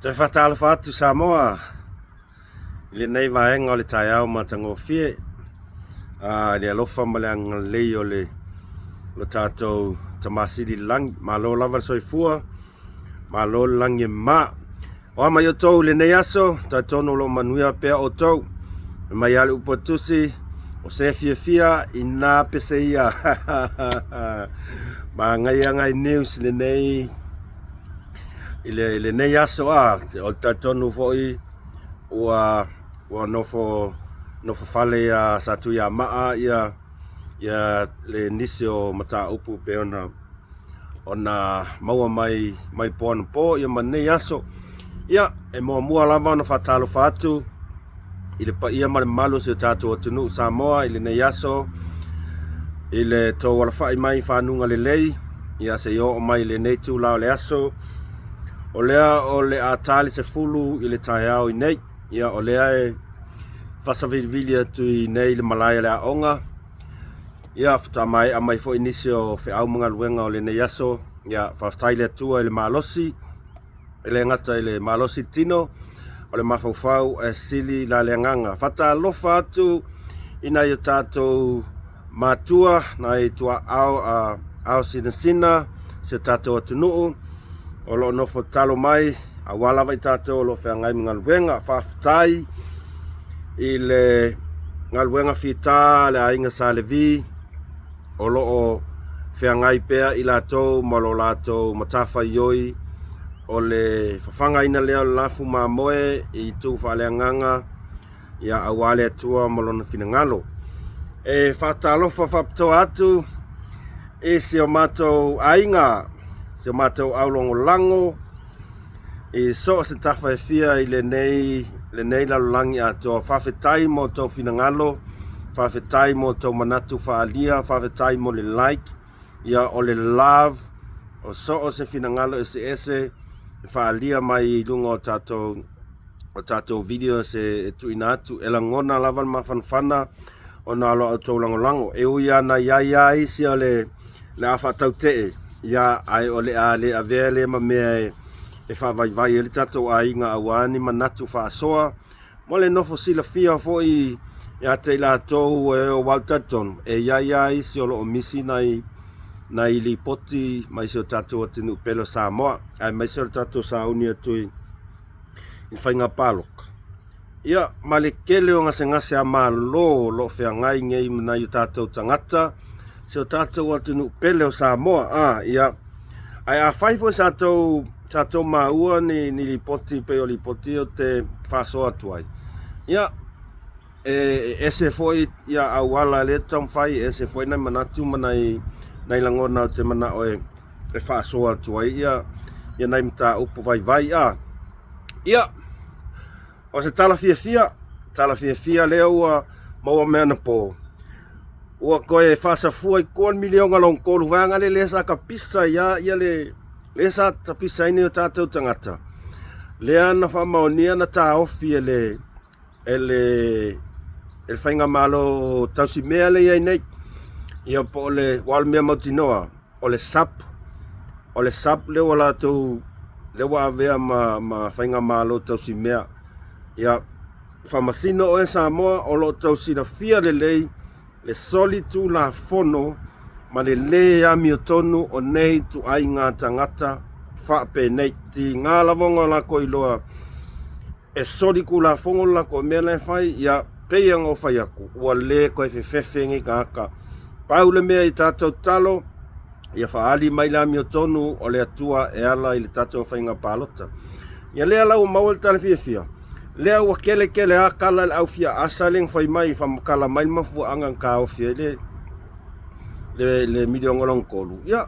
Toe faatalofa atu Samoa i lenei vaega o le taeao matagofie, i le alofa ma le agalelei o le lo tatou Tama Sili i le Lagi. Malo lava le soifua, malo le lagi e mama. O a mai outou i lenei aso, talitonu o lo o manuia pea outou. Fai mai lava le upu a le Tusi, o se fiafia ina pese ia. Manaia nai news lenei i lenei aso a, o le talitonu foi ua ua nofo nofo fale ia Satuiamaa ia ia le nisi o mataupu pei ona ona maua mai mai po anapo ia ma lenei aso. Ia, e muamua lava ona faatalofa atu i le paia ma le mamalu o si o tatou atunuu Samoa i lenei aso, i le tou alafai mai i fanuga lelei, ia se i oo mai i lenei itula o le aso. O lea o le a ta le 10 i le taeao i nei. Ia, o lea e fasavilivili atu i nei i le malae o le aoga. Ia, faatoa maea mai foi nisi o feau ma galuega o lenei aso. Ia, faafetai i le Atua i le malosi, e le gata i le malosi i le tino, o le mafaufau ae sili la le agaga. Faatalofa atu i nai o tatou matua, nai tuaao a ao sinasina, si o tatou atunuu o lo o nofo tatalo mai, aua lava i tatou o lo o feagai ma galuega. Faafetai i le galuega fita a le aiga Sa Levi o lo o feagai pea i latou ma lo latou matafaioi o le fafagaina lea o le lafu mamoe i itu faaleagaga, ia aua le Atua ma lona finagalo. E faatalofa faapitoa atu i si o matou aiga, si o matou aulagolago i so o se tafa e fia i lenei, lenei lalolagi atoa. Faafetai mo tou finagalo, faafetai mo tou manatu faaalia, faafetai mo le like, ia o le love, o so o se finagalo eseese e faaalia mai i luga o tatou o tatou videos e tuuina atu. E lagona lava le mafanafana ona o lo outou lagolago. E ui lava na i ai lava isi o le le a faatautee, ia, ae o le a le avea lea ma mea e, e faavaivai ai le tatou aiga aua ni manatu faasoa mo le nofo silafia foi ia te i latou e o au talitonu e i ai lava isi o lo o misi nai nai lipoti mai si o tatou atunuu pele o Samoa, aemaise o le tatou sauni atu i i faiga palota. Ia, ma le tele o gasegase a Malo o lo o feagai nei ma nai o tatou tagata, si o tatou atunuu pele o Samoa. A, ia, ae afai foi sa tou, sa tou maua ni, ni lipoti pei o lipoti ia ou te faasoa atu ai, ia, e ese foi ia auala lea e taumafai, e ese foi nai manatu ma nai, nai lagona ou te manao e, e faasoa atu ai ia, ia nai mataupu vaivai. A, ia, o se tala fiafia, tala fiafia lea ua maua mai anapo, ua toe faasafua i tua le miliona lona tolu vaega lea lea sa tapisa ai lava ia le lea sa tapisa ai nei o tatou tagata, lea na faamaonia na taofi e le e le e le faigamalo tausimea lea i ai nei, ia po o le aua o le mea mautinoa o le SAP, o le SAP lea ua latou lea ua avea ma ma faigamalo tausimea. Ia faamasino oe Samoa o lo o tau silafia lelei le soli tulafono ma le lē amiotonu o nei ituaiga tagata faapenei. Tiga lava ona latou iloa e soli tulafono le latou mea la e fai, ia pei ona ou fai atu, ua le toe fefefe nei tagata. Pau le mea i tatou tatalo, ia faaali mai le amiotonu o le Atua e ala i le tatou faiga palota. Ia lea la ua maua le tala fiafia, lea ua tele tele lava tala i le au fiaasa lea na fai mai, faamatala mai le mafuaaga na taofi ai le, le, le miliona lona tolu. Ia,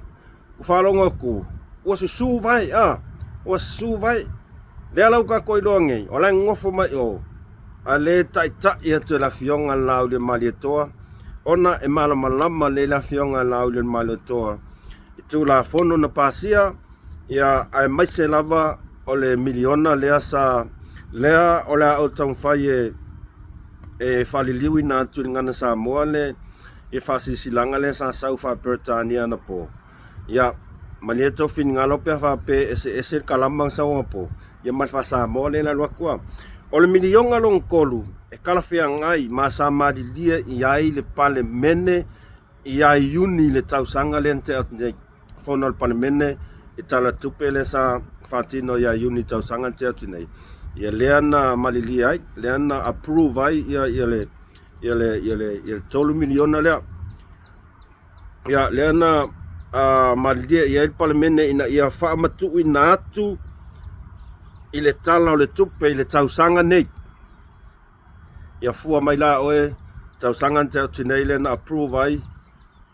Ua faalogo atu, ua susu vae, a, ua susu vae. Lea la ua tatou iloa nei, o la e nonofo mai o, a le taitai atu e le Afioga le Laaulialemalietoa, ona e malamalama lelei le Afioga le Laaulialemalietoa i Tulafono na pasia, ia, aemaise lava o le miliona lea sa, lea o le a ou taumafai e, e faaliliuina atu i le Gagana Samoa le, i faasilasilaga lea sa sau faa-Peretania anapo. Ia, malie tou finagalo pe a faapea e eseese le kalama na sau anapo. Ia ma le faa-Samoa lea na alu atu a. O le miliona lona 3 e talafeagai ma sa malilie i ai le Palemene ia Iuni i le tausaga lea na tea atu nei. Fono a le Palemene i Tala Tupe lea sa faatino ia Iuni i tausaga na tea atu nei. Ia lea na malilie ai, lea na approve ai ia ia le ia le ia le ia le 3 miliona lea. Ia lea na malilie i ai le Palemene ina ia faamatuuina atu i le Tala o le Tupe i le tausaga nei. Ia fua mai la oe tausaga na tea atu nei lea na approve ai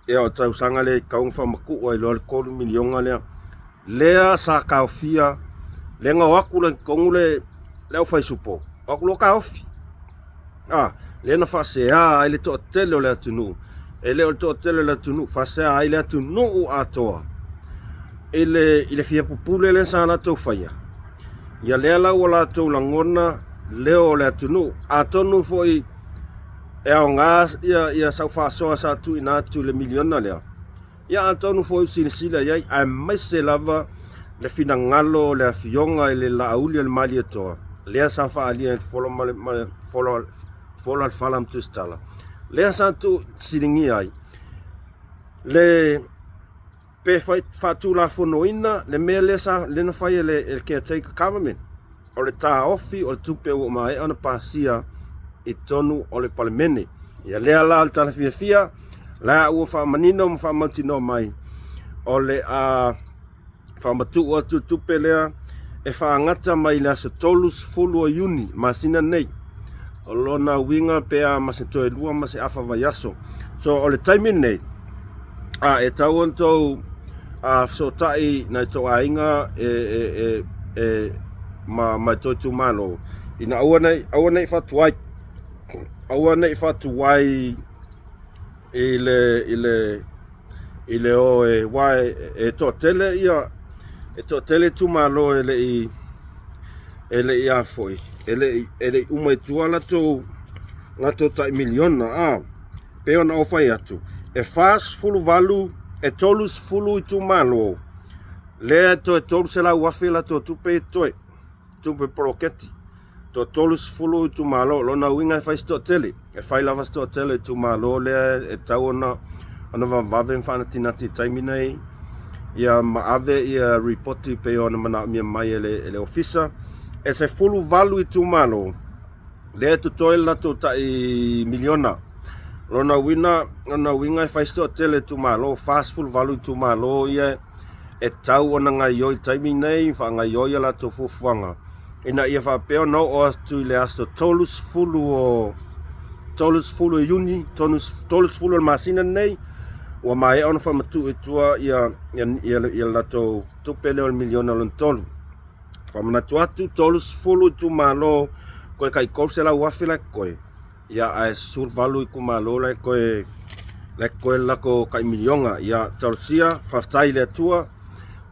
ia o tausaga lea e tatau ona faamatuu ai loa le 3 miliona lea. Lea sa taofia, lea na o atu la i totonu le le aufaisupo, o atu loa taofi. A, lea na faasea ai le toatele o le atunuu. E le o le toatele o le atunuu, faasea ai le atunuu atoa i le, i le fia pupule lea sa latou faia. Ia lea la ua latou lagona leo o le atunuu. Atonu foi e aoga ia, ia sau faasoa sa tuuina atu i le miliona lea. Ia atonu foi ua silasila i ai, aemaise lava le finagalo o le Afioga i le Laauli o le Malietoa, lea sa faaalia i le fola ma le, ma le fola, fola le fala ma Tusitala, lea sa tuusiligia ai le pe fai, faatulafonoina le mea lea sa lea na fai e le, e le caretaker government. O le taofi o le tupe ua maea ona pasia i totonu o le Palemene. Ia lea la o le tala fiafia, la ua faamanino ma faamautinoa mai, o le a faamatuu atu le tupe lea e faagata mai i le aso 30 o Iuni, masina nei. O lona uiga pe a ma se toe 2 ma se afa vaiaso. So o le taimi lenei, a e tau ona tou a fesootai nai tou aiga e, e, e, e ma, ma tou itumalo, ina aua nei, aua nei faatuai, aua nei faatuai i le, i le, i le o e, aua e, e toatele ia, e toatele itumalo e le i, e le i a foi, e le i, e le i uma i tua latou, latou tai miliona, a. Pei ona ou fai atu, e 48, e 30 itumalo, lea e toe 300,000 latou tupe e totoe, tupe poloketi. Toe 30 itumalo, o lona uiga e fai se toatele, e fai lava se toatele o itumalo lea e tatau ona ona vavevave ma faanatinati i le taimi nei, ia ma ave ia ripoti pei ona manaomia mai e le, e le ofisa. E 18 itumalo lea e totoe le latou tai miliona. Lona uiga, lona uiga e fai se toatele itumalo, 48 itumalo ia e tatau ona gaoioi i le taimi nei, faagaoioi a latou fuafuaga ina ia faapea ona oo atu i le aso 30 o 30 o Iuni, 30 o le masina lenei, ua maea ona faamatuu i tua ia, ia, ia, ia le latou tupe lea o le miliona lona tolu. Faamanatu atu, 30 itumalo, toe tai 300,000 la e totoe, ia ae 18 itumalo la e toe la e totoe le latou tai miliona. Ia talosia, faafetai i le Atua,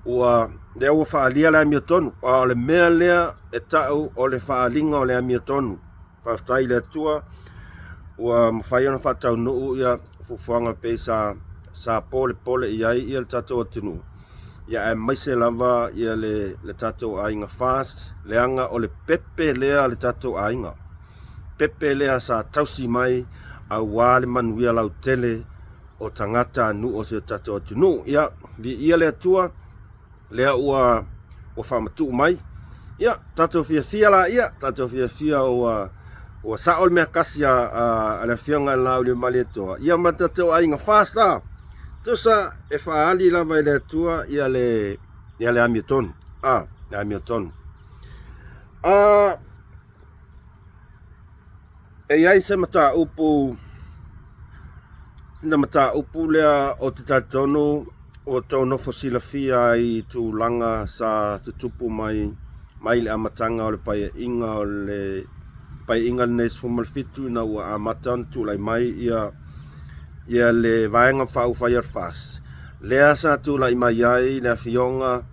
ua lea ua faaalia le amiotonu, a o le mea lea e tau o le faaaliga o le amiotonu. Faafetai i le Atua ua mafai ona faataunuu ia fuafuaga pei sa sa polepole i ai ia le tatou atunuu, ia aemaise lava ia le, le tatou aiga FAST, leaga o le pepe lea a le tatou aiga, pepe lea sa tausi mai aua le manuia lautele o tagata nuu o si o tatou atunuu. Ia, viia le Atua lea ua ua faamatuu mai. Ia, tatou fiafia laia, tatou fiafia ua ua sao le mea tasi a, a, a le Afioga i le Laaulialemalietoa, ia ma tatou aiga FAST la. Tusa e faaali lava i le Atua ia le ia le amiotonu, a, le amiotonu. A, E i ai se mataupu, sina mataupu lea ou te talitonu ua outou nofo silafia ai i tulaga sa tutupu mai mai le amataga o le Paeaiga o le Paeaiga lenei 17 ina ua amata ona tulai mai ia ia le Vaega Faaupufai a le FAST, lea sa tulai mai ai le Afioga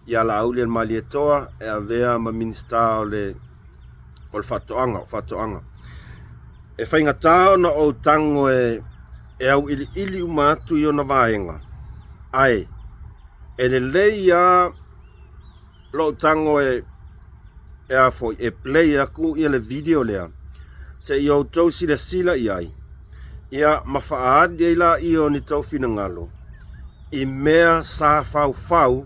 ia Laauli-a-le-Malietoa e avea ma Minisita o le o le faatoaga, o faatoaga. E faigata ona ou tago e, e auiliili uma atu i ona vaega, ae e lelei lava lou tago e, e a foi e play aku ia le video lea se i outou silasila i ai, ia ma faaali ai laia o ni tou finagalo i mea sa faufau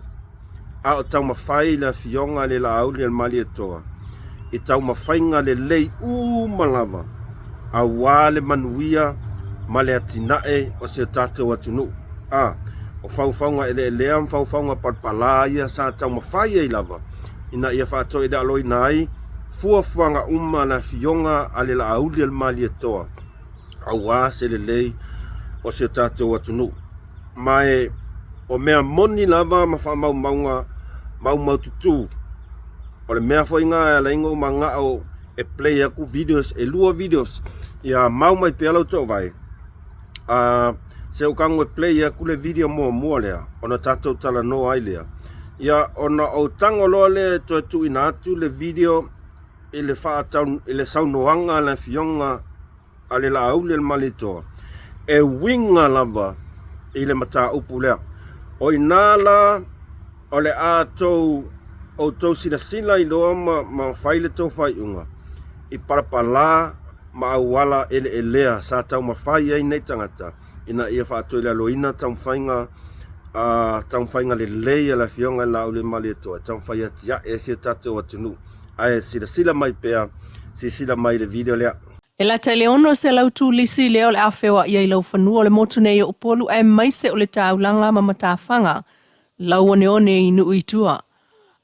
a o taumafai le Afioga i le Laauli a le Malietoa i taumafaiga lelei uma lava aua le manuia ma le atinae o si o tatou atunuu. A, o faufauga eleelea ma faufauga palapala ia sa taumafai ai lava ina ia faatoilaloina ai fuafuaga uma a le Afioga a le Laauli a le Malietoa aua se lelei o si o tatou atunuu. Ma e o mea moni lava ma faamaumauga maumaututu. O le mea foi lena e ala ai ona ou manao e play atu videos, e lua videos, ia mau mai pea lau toovae. A se ou tago e play atu le video muamua lea, ona tatou talanoa ai lea. Ia ona ou tago loa lea e toe tuuina atu le video i le faatau i le saunoaga a le Afioga a le Laauli a le Malietoa e uiga lava i le mataupu lea. O i ina la o le a tou outou silasila iloa ma, ma fai le tou faaiuga i palapala ma auala eleelea sa taumafai ai nei tagata ina ia faatoilaloina taumafaiga a taumafaiga lelei a le Afioga i le Laauli a le Malietoa e taumafai e atiae ai si o tatou atunuu. Ae silasila mai pea, silasila mai i le video lea. E lata i le 600 turisi lea o le a feoai ai i laufanua o le motu nei o Upolu aemaise o le taulaga ma matafaga lauoneone i Nuu i tua.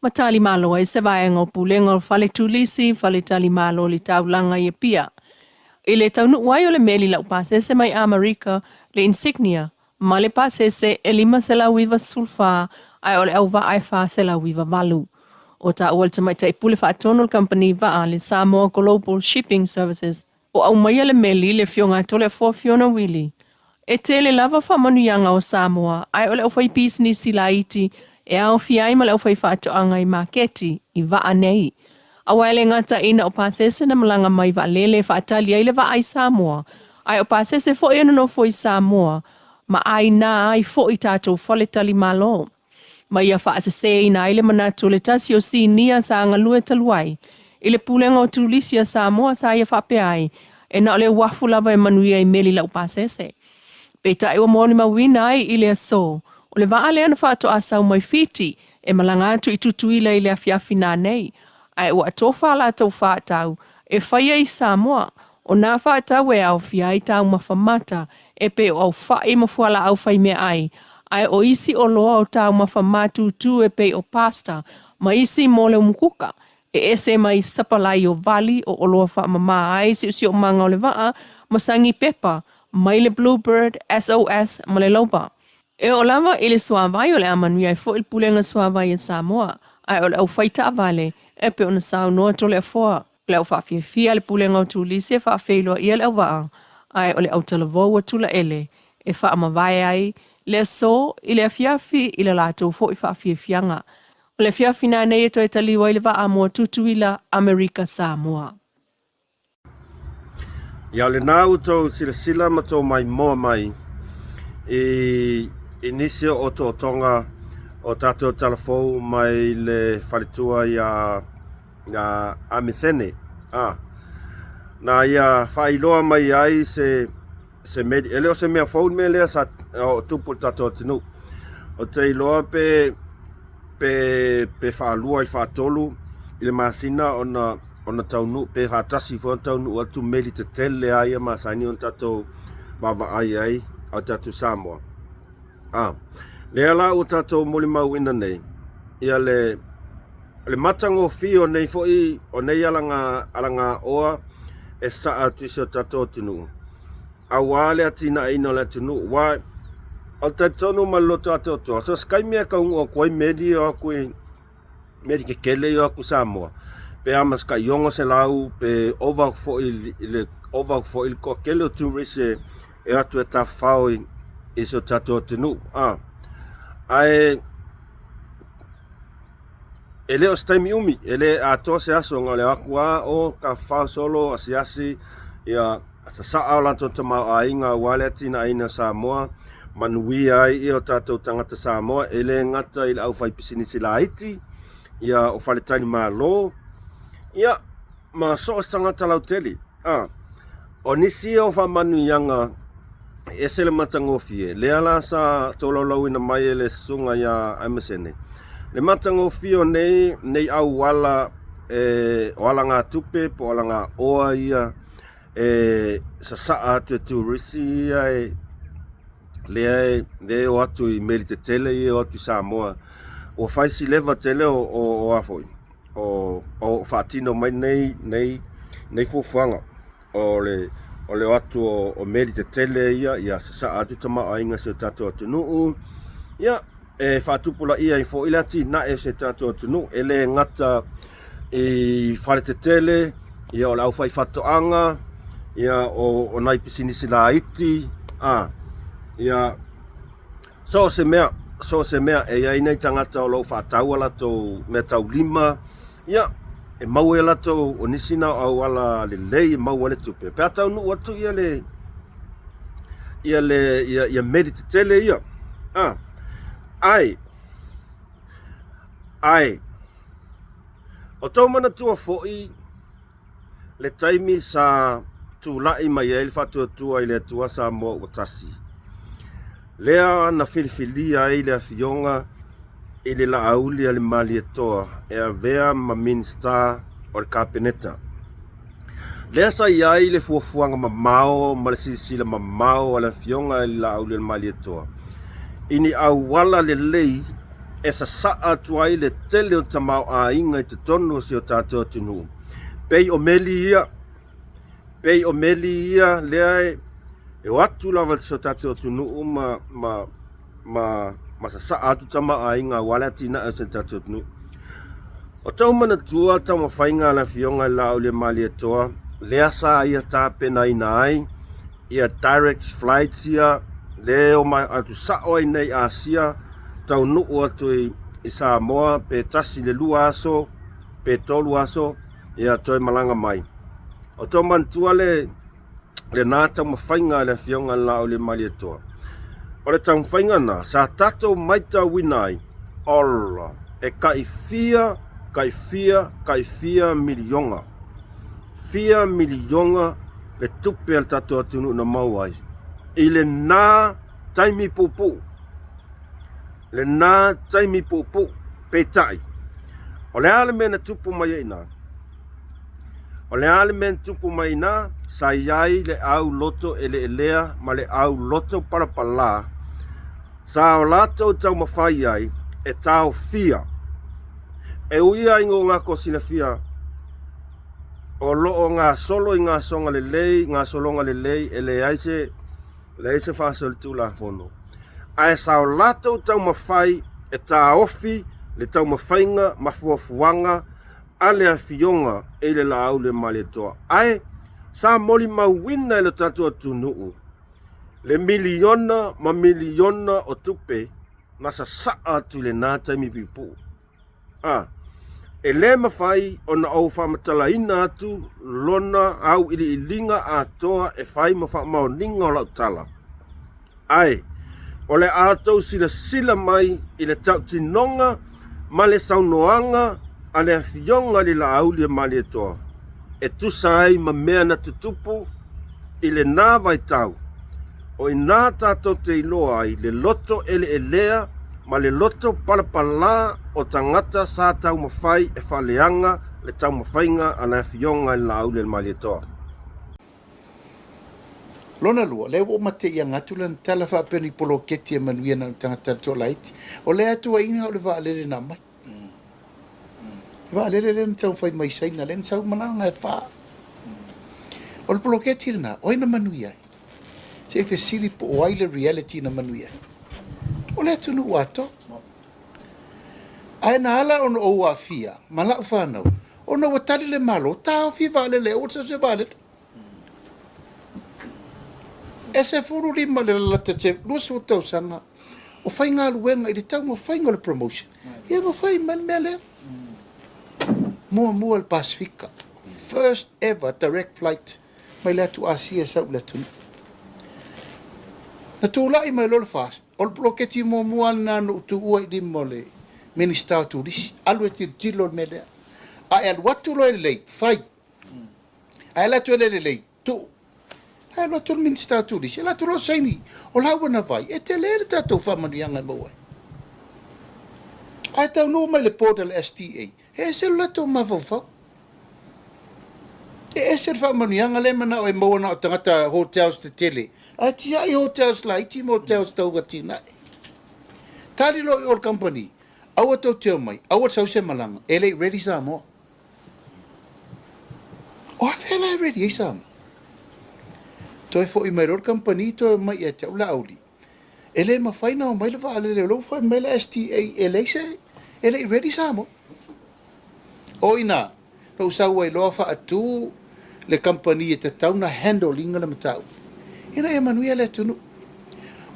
Ma talimalo ai se vaega o Pulega o Fale Turisi, Fale Talimalo o le Taulaga i Apia. I le taunuu ai o le meli laupasese mai Amerika, le Insignia, ma le pasese e 594 ae o le auvaa e 498. O taua le tamaitai pule faatonu o le kamupani vaa le Samoa Global Shipping Services o aumaia le meli le Afioga a Toleafoa Fiona Wili. E tele lava faamanuiaga o Samoa ae o le aufaipisinisi laiti e aofia ai ma le aufaifaatoaga i maketi i vaa nei. Aua e le gata ina o pasese na malaga mai vaalele e faatali ai le vaa i Samoa, ae o pasese foi e nonofo i Samoa ma ʻāina ai foi tatou faletalimalo. Ma ia faaseseina ai le manatu o le tasi o sinia sa galue talu ai i le Pulega o Turisi a Samoa sa ia faapea ai, e na o le uafu lava e manuia i meli laupasese. Peitai ua molimauina ai i le aso, o le vaa lea na faatoa sau mai Fiti e malaga atu i Tutuila i le afiafi nanei, ae ua atofa a latou faatau e faia i Samoa, o nā faatau e aofia ai taumafa mata e pei o aufaʻi ma fualaau fai meaai, ae o isi oloa o taumafa matutu e pei o pasta ma isi mo le umukuka, e ese mai sapalai o vali o oloa faamama ai siosiomaga o le vaa ma sagi pepa mai le Bluebird, SOS ma le Loba. E oo lava i le suavai o le a manuia ai foi le Pulega Suavai a Samoa, ae o le aufai taavale e pei ona saunoa Toleafoa, o le au faafiafia a le Pulega o Turisi e faafeiloaia le auvaa, ae o le autalavou a Tulaele e faamavae ai le aso i le afiafi i le latou foi faafiafiaga. O le afiafi nanei e toe taliu ai le vaa mo Tutuila, Amerika Samoa. Ia o lena ua tou silasila ma tou maimoa mai i, i nisi o otootoga o tatou talafou mai le faletua ia, ia Amesene. A, na ia faailoa mai ai se se meli, e le o se mea fou le mea lea sa o tupu i le tatou atunuu. Ou te iloa pe pe pe faalua i le faatolu i le masina ona ona taunuu pe faatasi foi ona taunuu atu meli tetele lava ia masani ona tatou vaavaai ai a tatou Samoa. A, lea la ua tatou molimauina nei ia le le matagofie o nei foi o nei alaga alagaoa e saa atu i si o tatou atunuu aua le atinaeina o le atunuu. Aua o le talitonu ma le loto atoatoa, so o se taimi e taunuu atu ai meli e o atu i meli tetele e o atu i Samoa, pe a ma se tai 600 pe ova atu foi i le ova atu foi i le toatele o tourists e e o atu e tafafao i, i si o tatou atunuu. A, ae E le o se taimi umi, e le atoa se aso na o le o atu lava o tafafao solo asiasi ia sasaa o latou tamaoaiga aua le atinaeina o Samoa, manuia ai ia o tatou tagata Samoa, e le gata i le aufaipisinisi laiti, ia o faletalimalo, Ia, ma so o se tagata lautele. A, o nisi o faamanuiaga e ese le matagofie, lea la sa tolaulauina mai e le susuga ia Emersene, le matagofie o nei, nei auala e, o alagatupe po o alagaoa ia e sasaa atu e turisi ia e, lea e, lea e o atu i meli tetele ia e o atu i Samoa. Ua fai si leva tele o, o, o a foi, o, o faatino mai nei, nei, nei fuafuaga o le, o le o atu o, o meli tetele ia, ia sasaa atu tamaoaiga i si o tatou atunuu. Ia, e faatupulaia ai foi le atinae o si o tatou atunuu. E le gata i fale tetele, ia o le aufaifaatoaga, ia o, o nai pisinisi laiti, a, ia, so o se mea, so o se mea e i ai nai tagata o lo o faatau a latou meataulima, ia, e maua ai latou, o nisi na o auala lelei e maua ai le tupe. Pe a taunuu atu ia le, ia le, ia, ia meli tetele ia, a, ae, ae, o tou manatua foi le taimi sa tulai mai ai le faatuatua i le Atua Samoa ua tasi, lea na filifilia ai le Afioga i le Laauli a le Malietoa e avea ma Minisita o le Kapeneta. Lea sa i ai le fuafuaga mamao ma le silasila mamao a le Afioga i le Laauli a le Malietoa i ni auala lelei e sasaa atu ai le tele o tamaoaiga i totonu o si o tatou atunuu. Pei o meli ia, pei o meli ia lea e, e o atu lava i si o tatou atunuu ma, ma, ma, ma sasaa atu tamaoaiga aua le atinae o si o tatou atunuu. O tou manatua taumafaiga a le Afioga i le Laauliamalietoa lea sa ia tapenaina ai ia direct flights ia lea e omai atu sao ai nei Asia taunuu atu i, i Samoa pe tasi le lua aso pe tolu aso ia toe malaga mai. O tou manatua le lena taumafaiga a le Afioga i le Laauliamalietoa. O le taumafaiga na sa tatou maitauina ai, ola, e kai fia, kai fia, kai fia miliona. Fia miliona le tupe a le tatou atunuu na maua ai i lena taimi puupuu. Lena taimi puupuu. Peitai, o le a le mea na tupu mai ai i ina? O le a le mea na tupu mai i ina? Sa i ai le au loto eleelea ma le au loto palapala sa o latou taumafai ai e taofia. E ui lava i o latou silafia o lo o gasolo i gasoga lelei, gasologa lelei e leai se, leai se faasolitulafono, ae sa o latou taumafai e taofi le taumafaiga ma fuafuaga a le Afioga i le Laauliamalietoa, ae sa molimauina e lo tatou atunuu le miliona ma miliona o tupe na sasaa atu i lena taimi puupuu. A, e le mafai ona ou faamatalaina atu lona auiliiliga atoa e fai ma faamaoniga o lau tala. Ae, o le a outou silasila mai i le tautinoga ma le saunoaga a le Afioga i le Laauli-a-Malietoa e tusa ai ma mea na tutupu i lena vaitau, o i ina tatou te iloa ai le loto eleelea ma le loto palapala o tagata sa taumafai e faaleaga le taumafaiga a le Afioga i le Laauli-a-Malietoa. Lona lua, lea ua ou mateiaga atu lana tala faapea ni poloketi e manuia na o ni tagata toalaiti. O lea atuaiga o le vaalele na aumai. Le vaalele lea na taumafai mai i Saina, lea na sau malaga e fa. O le poloketi lena, o ai na manuia ai? Se i fesili po o ai le reality na manuia ai. O le atunuu atoa. Ae na ala ona ou aafia ma lau fanau, ona ua tali le Malo, taofi vaalele, aua le sau se vaalele. E 15 le lalata te 20 tausaga o faigaluega i le taumafaiga o le promotion, ia ua fai mai le mea lea. Muamua le Pasefika, first ever direct flight mai le atu Asia e sau i le atunuu. Na tulai mai loa le FAST, o le poloketi muamua lena na ou tuua i lima o le Minisita o Turisi, alu e tilotilo le mea lea. A e alu atu loa e lelei, fai. Ae alu atu e le lelei, tuu. Ae alu atu le Minisita o Turisi, alu atu loa saini, o la ua na vai, e tele le tatou faamanuiaga e maua ai. Ae taunuu mai le board a le STA, e ese lo latou mafaufau. E ese le faamanuiaga lea e manao e maua na o tagata hotels tetele, ae tiai hotels laiti ma hotels tau atinae. Tali loa i o le kamupani, aua tou te omai, aua le sau se malaga, e le i ready Samoa. O afea la e ready ai Samoa? Toe foi mai loa le kamupani toe omai ia te au Laauli, e le mafai ona omai le vaalele o lea ua fai mai le STA e leai se, e le i ready Samoa. O i ina, na ou sau ai loa faatu le kamupani e tatau ona handle ina le mataupu ina ia manuia le atunuu.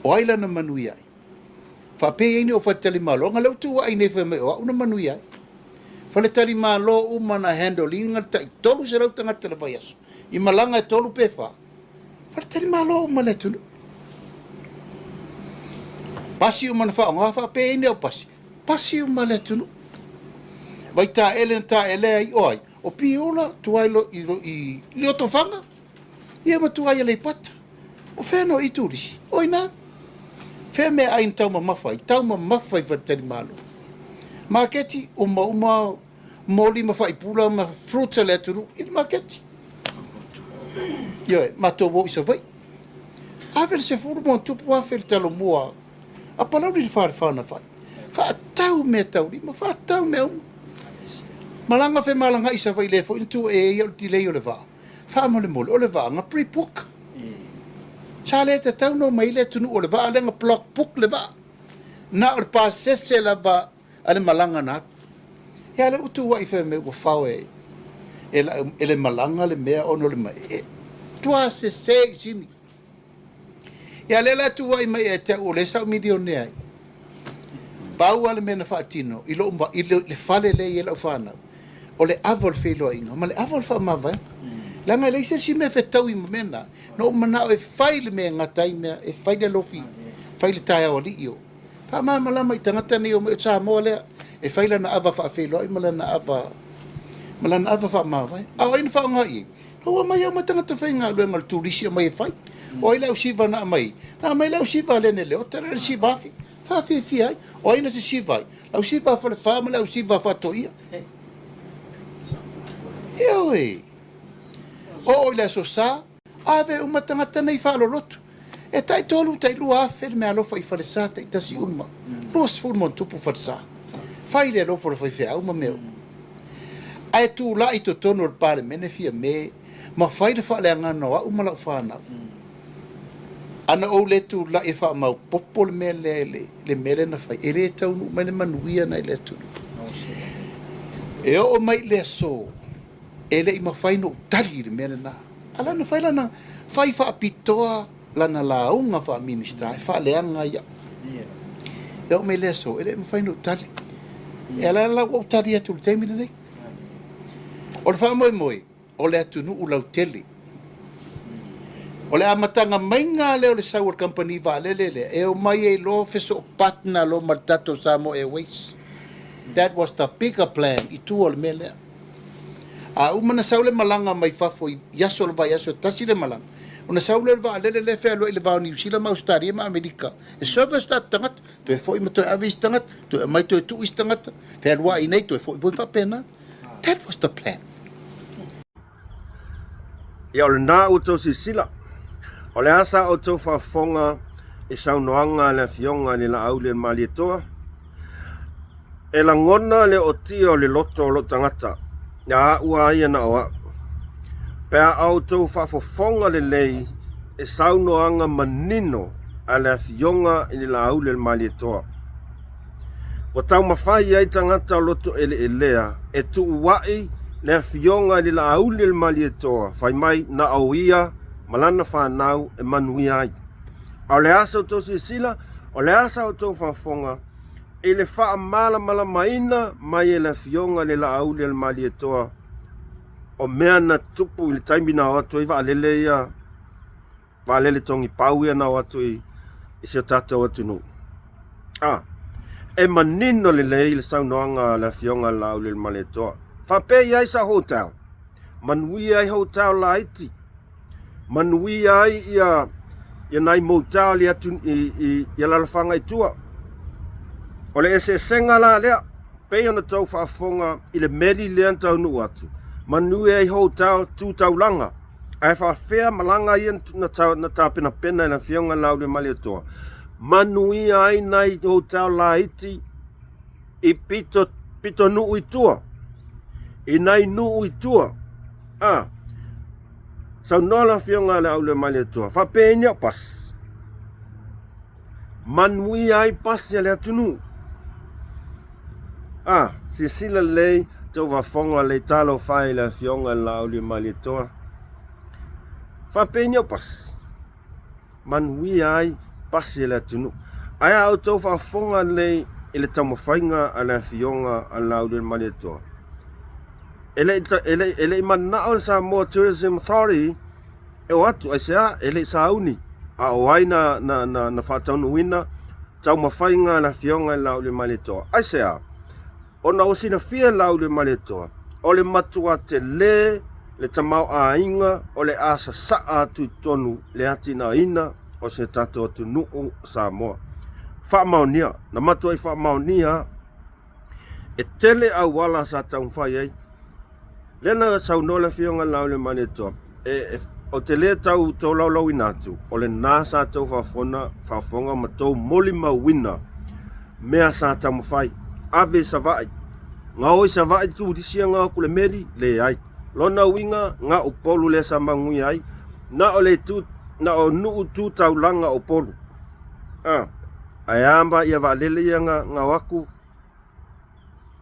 O ai lana manuia ai? Faapea ai nei o faletalimalo, ona lea ua tuuai nei fai mai o au na manuia ai. Faletalimalo uma na handle ina le tai 300 tagata i le vaiaso, i malaga e tolu pe fa, faletalimalo uma le atunuu. Pasi uma na faaaoga, faapea ai nei o pasi, pasi uma le atunuu. Vaitaele na taele ai o ai? O Piula, tuai i, i, i Lotofaga, ia ma tuai Aleipata. O fea no i turisi? O ina. Fea mea ai na taumamafa ai? Taumamafa i faletalimalo. Maketi, uma uma moli ma faipula ma fruits a le atunuu i le maketi. Ioe, matou o i Savaii. Ave le sefulu ma ona tupu afe le talomua a Palauli le Falefa na fai. Faatau mea taulima, faatau mea uma. Malaga femalagaai i Savaii lea foi na tuu e ia o le delay o le vaa. Faamolemole, o le vaa na pre-book. Sa le tatau ona omai ai le atunuu o le vaa lea na block book le vaa. Na o le pasese lava a le malaga na alu. Ia lea ua tuuai fai mai ua fao e, e, la, e le malaga le mea ona o le mai. E, tua sese i sini. Ia lea la tuuai mai ia te au o lea sa ou milionea ai. Pau lava le mea na faatino i lou i le fale lea e i ai lau fanau, o le ava o le feiloaiga ma le ava o le faamavaega. Leaga e leai se isi mea e fetaui ma mea na. Na ou manao e fai le mea e gata ai mea, e fai le alofi, fai le taeao alii o. Faamalamalama i tagata nei omai o Samoa lea, e fai lana ava faafeiloai ma lana ava ma lana ava faamavae. A o ai na faaaoga i ai? Ua aumai au ma tagata faigaluega o le turisi aumai e fai. O ai le ausiva na aumai? Na aumai le ausiva a Lene Leota, le siva afi. Faafiafia ai. O ai na sisiva ai? Le ausiva a Falefa ma le ausiva a Faatoia. Ioe. Oo i le Aso Sa, ave uma tagata nei faalolotu. E tai tolu, tai 2000 le meaalofa i Falesa, taitasi uma. 20 ma ona tupu Falesa. Fai le alofa o le faifeau ma mea uma. Ae tulai i totonu o le Palemene Fiame ma fai le faaleagaina o au ma lau fanau. Ana ou le tulai e faamaopopo le mea lea i le mea lea na fai, e le taunuu mai le manuia na i le atunuu. E oo mai i le aso, e le i mafai ona ou tali i le mea lena. A la na fai lana fai faapitoa lana lauga faa-Minisita e faaleaga ai au. E oo mai i le aso, e le i mafai ona ou tali. E ala la ua ou tali atu i le taimi lenei. O le faamoemoe, o le atunuu lautele. O le amataga maiga lea o le sau o le kamupani vaalele lea, e omai ai loa fesoo partner loa ma le tatou Samoa Airways. That was the bigger plan i tua o le mea lea. A uma ona sau le malaga mai fafo i aso o le vaiaso e tasi le malaga, ona sau lea o le vaalele lea e fealuai i le va o Niu Sila ma Ausetalia ma Amerika e service tatou tagata, toe foi ma toe ave isi tagata, toe aumai toe tuu isi tagata, fealuai i inei toe foi foi faapena. That was the plan. Ia o lena ua outou silasila, o le a sa outou faafofoga i saunoaga a le Afioga i le Laaulialemalietoa? E lagona le ootia o le loto o lou tagata, ia au lava ia na o au. Pe a outou faafofoga lelei i saunoaga manino a le Afioga i le Laaulialemalietoa, Ua taumafai ai tagata o loto eleelea e tuua'i le Afioga i le Laaulialemalietoa fai mai na o ia ma lana fanau e manuia ai. A o le a sa outou silasila, o le a sa outou faafofoga i le faamalamalamaina mai e le Afioga i le Laaulialemalietoa o mea na tupu i le taimi na o atu ai vaalele ia vaalele togi pau ia na o atu i, i si o tatou atunuu. A, e manino lelei le saunoaga a le Afioga i le Laaulialemalietoa. Faapea i ai sa hotel, manuia ai hotel laiti, manuia ai ia ia nai motel i atu i i i alalafaga i tua. O le eseesega la lea, pei ona tou faafofoga i le meli lea na taunuu atu, manuia ai hotel tu taulaga. Ae faafefea malaga ia na tapenapena e le Afioga i le Laauliamaletoa, manuia ai nai hotel laiti i pito, pitonuu i tua, i nai nuu i tua. A, saunoa le Afioga i le Laauliamaletoa, faapea ni au pasi, manuia ai pasi a le atunuu. A, silasila lelei tou faafofoga lelei talofa e i le Afioga i le Laauliamaletoa. Faapea ni au pasi, manuia ai pasi a le atunuu. Ae a outou faafofoga lelei i le taumafaiga a le Afioga a le Laauliamaletoa, e le e le e le i manao le Samoa Tourism Authority e o atu, aisea? E le i sauni, a o ai na, na, na, na faataunuuina taumafaiga a le Afioga i le Laauliamaletoa? Aisea? Ona ua silafia e Laauliamaletoa, o le matua tele le tamaoaiga o le a sasaa atu i totonu le atinaeina o se tatou atunuu o Samoa. Faamaonia, na matuai faamaonia E tele auala sa taumafai ai. Lea na saunoa le Afioga i le Laauliamaletoa, e, e, ou te le tau tolaulauina atu, o lena sa tou faafofoga, faafofoga ma tou molimauina mea sa taumafai. Ave i Savaii. Gaoi Savaii turisi gao atu le meli? Leai. Lona uiga, na o Upolu lea sa manuia ai, na o le itu, na o nuu tu taulaga o Upolu. Ah. Ae a ma ia vaalele ia na gao atu,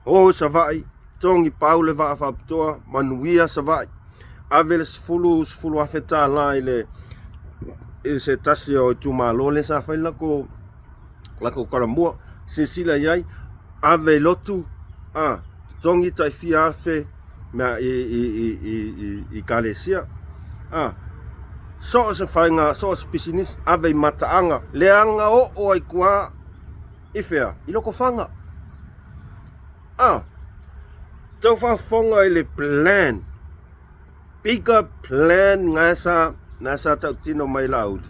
o Savaii, togi pau le vaa faapitoa, manuia Savaii. Ave le 10, $10,000 i le i se tasi o itumalo lea sa fai le latou talamua. Silasila i ai, ave i lotu, a, totogi tai fia afe mea i, i, i, i, i, i kalesia. A, so o se faiga, so o se pisinisi, ave i mataaga, leaga oo ai tua i fea? I Lotofaga. A, tau faafofoga i le plan, bigger plan na sa, na sa tautino mai Laauli.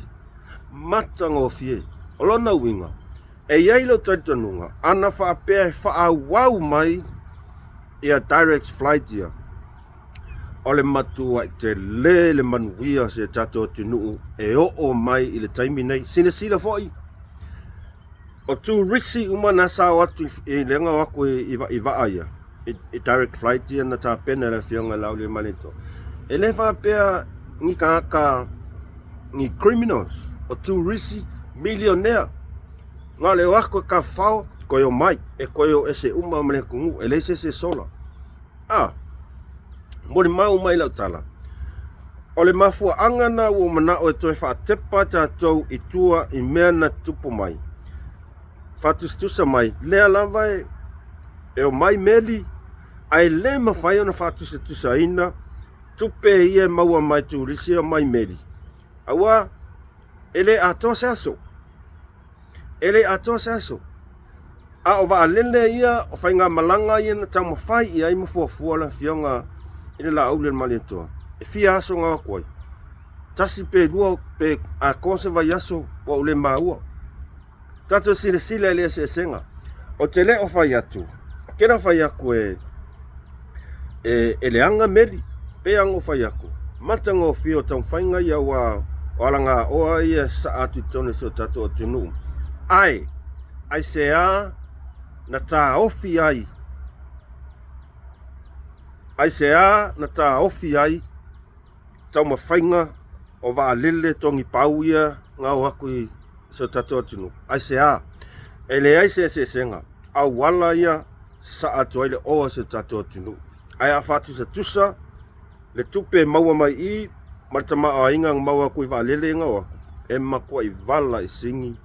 Matagofie. O lona uiga, E i ai lou talitonuga, ana faapea e faaauau mai ia direct flight ia, o le matuai tele le manuia o si o tatou atunuu e oo mai i le taimi nei. Silasila foi, o turisi uma na sa o atu i le o atu i, i vaa ia, i direct flight ia na tapena e le Afioga i le Laauliamaletoa. E le faapea ni tagata ni criminals, o turisi milionea. Na o le o atu e tafafao, toe o mai, e toe o ese uma ma le atunuu, e leai se isi e sola. A, molimau mai lau tala, o le mafuaaga na ua ou manao e toe faatepa tatou i tua i mea na tutupu mai, faatusatusa mai, lea lava e, e omai meli, ae le mafai ona faatusatusaina tupe ia e maua mai turisi e omai meli, aua e le atoa se aso. E le atoa se aso. A o vaalele ia, o faigamalaga ia na taumafai i ai ma fuafua le Afioga i le Laauli o le Malietoa, e fia aso na o atu ai? Tasi pe lua pe atoa se vaiaso ua ou le maua. Tatou silasila i le eseesega. Ou te le o fai atu, ou te le o fai atu e, e, e leaga meli, pei ona ou fai atu, matagofie o taumafaiga ia ua o alagaoa ia e sasaa atu i totonu o si o tatou atunuu. Ae, aisea na taofi ai, aisea na taofi ai taumafaiga o vaalele togipau ia na o atu i si o tatou atunuu? Aisea? E leai se eseesega, auala ia sasaa atu ai le oa o si o tatou atunuu. Ae a faatusatusa le tupe e maua mai i ma le tamaoaiga na maua atu i vaalele ia na o atu, e matuai vala i sini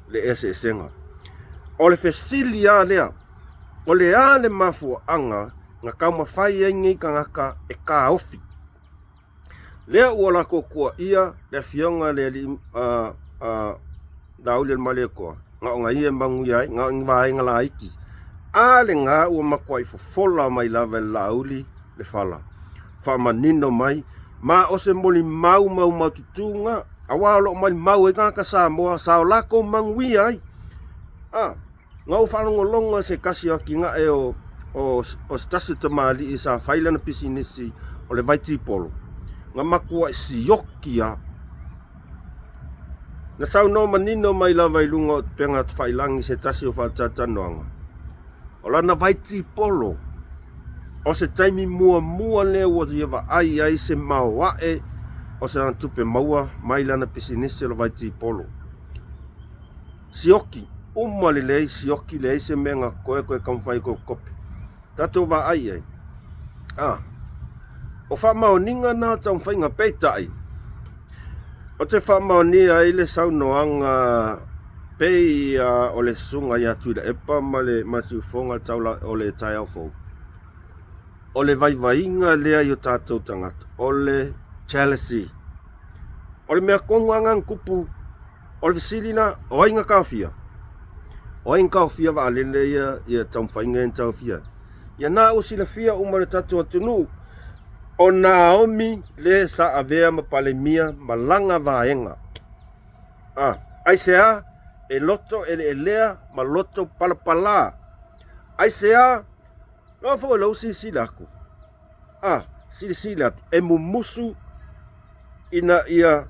le eseesega. O le fesili lava lea, o le a le mafuaaga na taumafai ai nei tagata e taofi? Lea ua latou tuuaia le afioga i le alii Laauli o le Malietoa, na ona ia e manuia ai, na o ni vaega laiti. A lena ua matuai fofola mai lava e le Laauli le fala, faamanino mai, ma o se molimau maumaututuga, auā o lo o malimau ai tagata Samoa sa o latou manuia ai. A, na ou faalogologo i se tasi o atinae o, o, o se tasi o tamalii sa fai lana pisinisi o le vaitipolo, na matuai sioki lava. Na saunoa manino mai lava i luga o upega tafailagi se tasi o faatalatalanoaga, o lana vaitipolo, o se taimi muamua lea ua ia vaai ai se maoae o sana tupe maua mai lana pisinisi o le vaitipolo. Sioki uma lelei, sioki leai se mea na toe toe taumafai e toe kopi. Tatou vaai i ai. A, o faamaoniga na o taumafaiga, peitai, ou te faamaonia ai le saunoaga pei o le susuga ia Tuilaepa ma le ma Siufoga taula o le taeao fou. O le vaivaiga lea i o tatou tagata, o le jealousy. O le mea tonu lava na tupu O le fesili la, o ai na taofia? O ai na taofia vaalele ia, ia taumafaiga ia na taofia ai? Ia na ua silafia uma e le tatou atunuu, o Naomi le sa avea ma Palemia ma lana vaega. A, aisea e loto eleelea ma loto palapala? Aisea? Loa foi lou silasila atu, a, silasila atu, e mumusu ina ia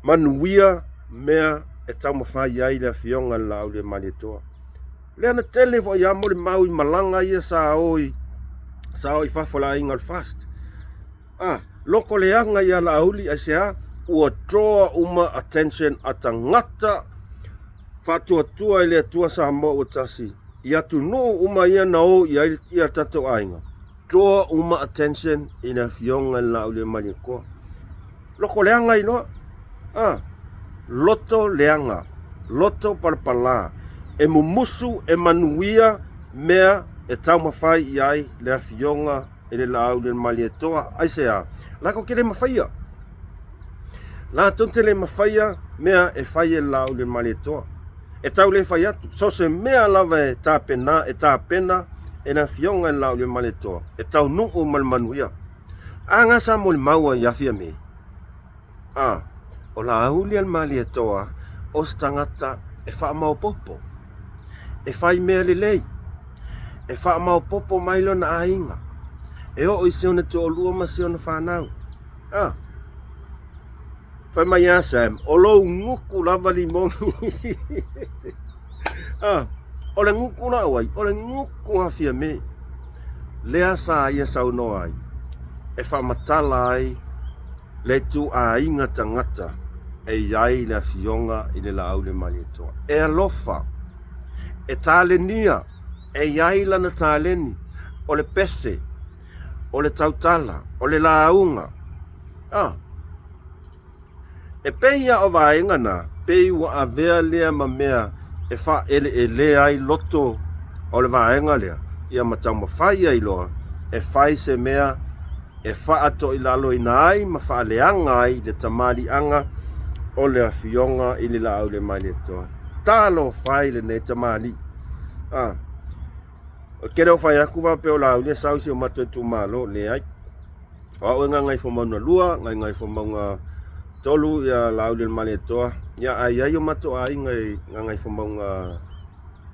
manuia mea e taumafai ai le Afioga i le Laauliamalietoa. Lea na tele foi lava molimau i malaga ia sa o i, sa o i fafo le aiga o le FAST. A, loko leaga ia Laauli aisea? Ua draw uma attention a tagata faatuatua i le Atua Samoa ua tasi i atunuu uma ia na o i ai ia tatou aiga. Draw uma attention i le Afioga i le Laauliamalietoa. Loko leaga ai loa. A, loto leaga, loto palapala, e mumusu e manuia mea e taumafai i ai le Afioga i le Laauliamalietoa. Aisea? Latou te le mafaia. Latou te le mafaia mea e fai e le Laauliamalietoa. E tau le fai atu, so o se mea lava e tapena, e tapena e le Afioga i le Laauliamalietoa, e taunuu ma le manuia. A na sa molimau ai ia Fiame? A, o Laaulialemalietoa o se tagata e faamaopoopo, e fai mea lelei, e faamaopoopo mai lona aiga, e oo i si ona toalua ma si ona fanau. A, fai mai ia Sam, o lou gutu lava limoni. A, o le gutu la o ai? O le gutu a Fiame. Lea sa ia saunoa ai, e faamatala ai le ituaiga tagata e i ai le Afioga i le Laauliamalietoa. E alofa, e talenia, e i ai lana taleni, o le pese, o le tautala, o le lauga. A, e pei a o vaega na, pei ua avea lea ma mea e faaeleelea ai loto o le vaega lea, ia ma taumafai ai loa e fai se mea e faatoilaloina ai ma faaleaga ai le tamaliiaga o le Afioga i le Laauliamalietoa. Talofa e i lenei tamalii! A, ou te le o fai atu faapea o Laauli e sau i si o matou itumalo, leai. O au e Gagaifomauga 2, Gagaifomauga 3, ia Laaulialemalietoa, ia ae i ai o matou aiga i Gagaifomauga